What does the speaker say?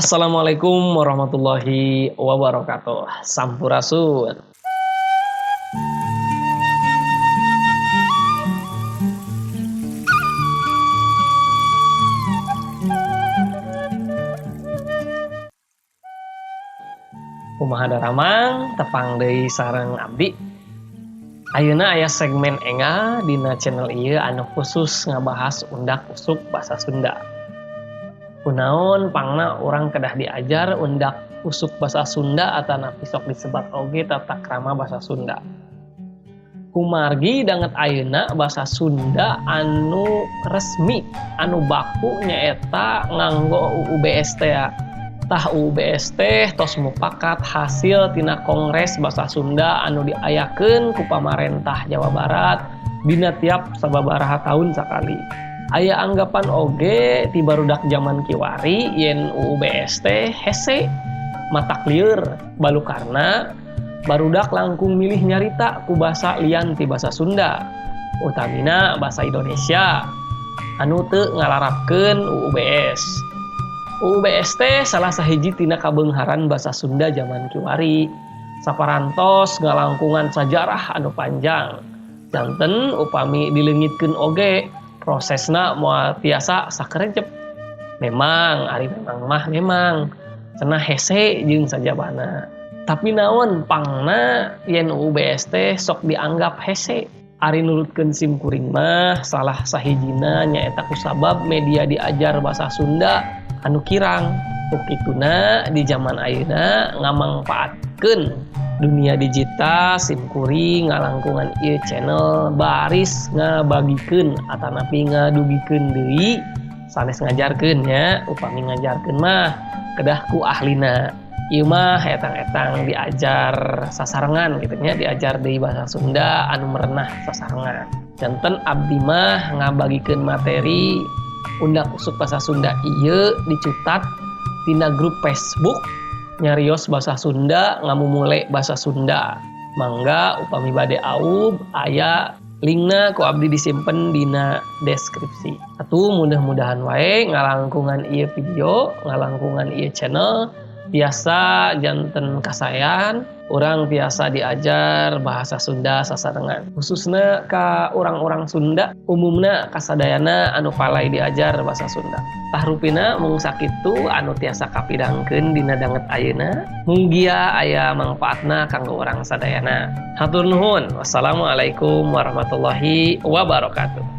Assalamualaikum warahmatullahi wabarakatuh. Sampurasun. Kumaha daramang tepang deui sareng abdi. Ayeuna aya segmen engal dina channel ieu anu khusus ngabahas undak usuk basa Sunda. Kunaon pangna urang kedah diajar undak usuk basa Sunda atanapi sok disebat oge tata krama basa Sunda. Kumargi danget ayeuna basa Sunda anu resmi anu baku nyaeta nganggo UU BST ya. Tah UU BST tos mupakat hasil tina Kongres Basa Sunda anu diayakeun ku pamarentah Jawa Barat dina tiap sababaraha tahun sakali. Aya anggapan oge ti barudak zaman kiwari yen UU BST hese matak lieur balukarna barudak langkung milih nyarita ku basa lian ti basa Sunda, utamina basa Indonesia anu teu ngalarapkeun UU BS. UU BST salah sahiji tina kabeungharan basa Sunda zaman kiwari. Saparantos ngalangkungan sajarah anu panjang. Janten upami dileungitkeun oge prosesna moal tiasa sakerejep. Memang ari memang mah memang cenah hese jeung sajabana. Tapi naon pangna yen UU BST sok dianggap hese. Ari nurutkeun sim kuring mah salah sahijina nyaeta kusabab media diajar basa Sunda anu kirang. Ku kituna di zaman ayeuna ngamangpaatkeun dunia digital, sim kuring ngalangkungan ieu channel baris ngabagikeun atanapi ngadugikeun deui sanes ngajarkeun nya. Upami ngajarkeun mah kedah ku ahlina. Ieu mah etang-etang diajar sasarengan gitu nya, diajar deui bahasa Sunda anu merenah sasarengan. Janten abdi mah ngabagikeun materi undak usuk bahasa Sunda ieu dicutat tina grup Facebook Nyarios Bahasa Sunda Ngamumule Bahasa Sunda. Mangga upami bade aub, aya linkna ku abdi disimpen dina deskripsi. Atuh mudah-mudahan wae ngalangkungan ieu video, ngalangkungan ieu channel tiasa janten kasaean urang tiasa diajar bahasa Sunda sasarengan, khususna ka urang-urang Sunda, umumna kasadayana anu palay diajar bahasa Sunda. Tah, rupina mung sakitu anu tiasa kapidangkeun dina danget ayeuna. Mugia aya mangpaatna kanggo urang sadayana. Hatur nuhun. Wassalamualaikum warahmatullahi wabarakatuh.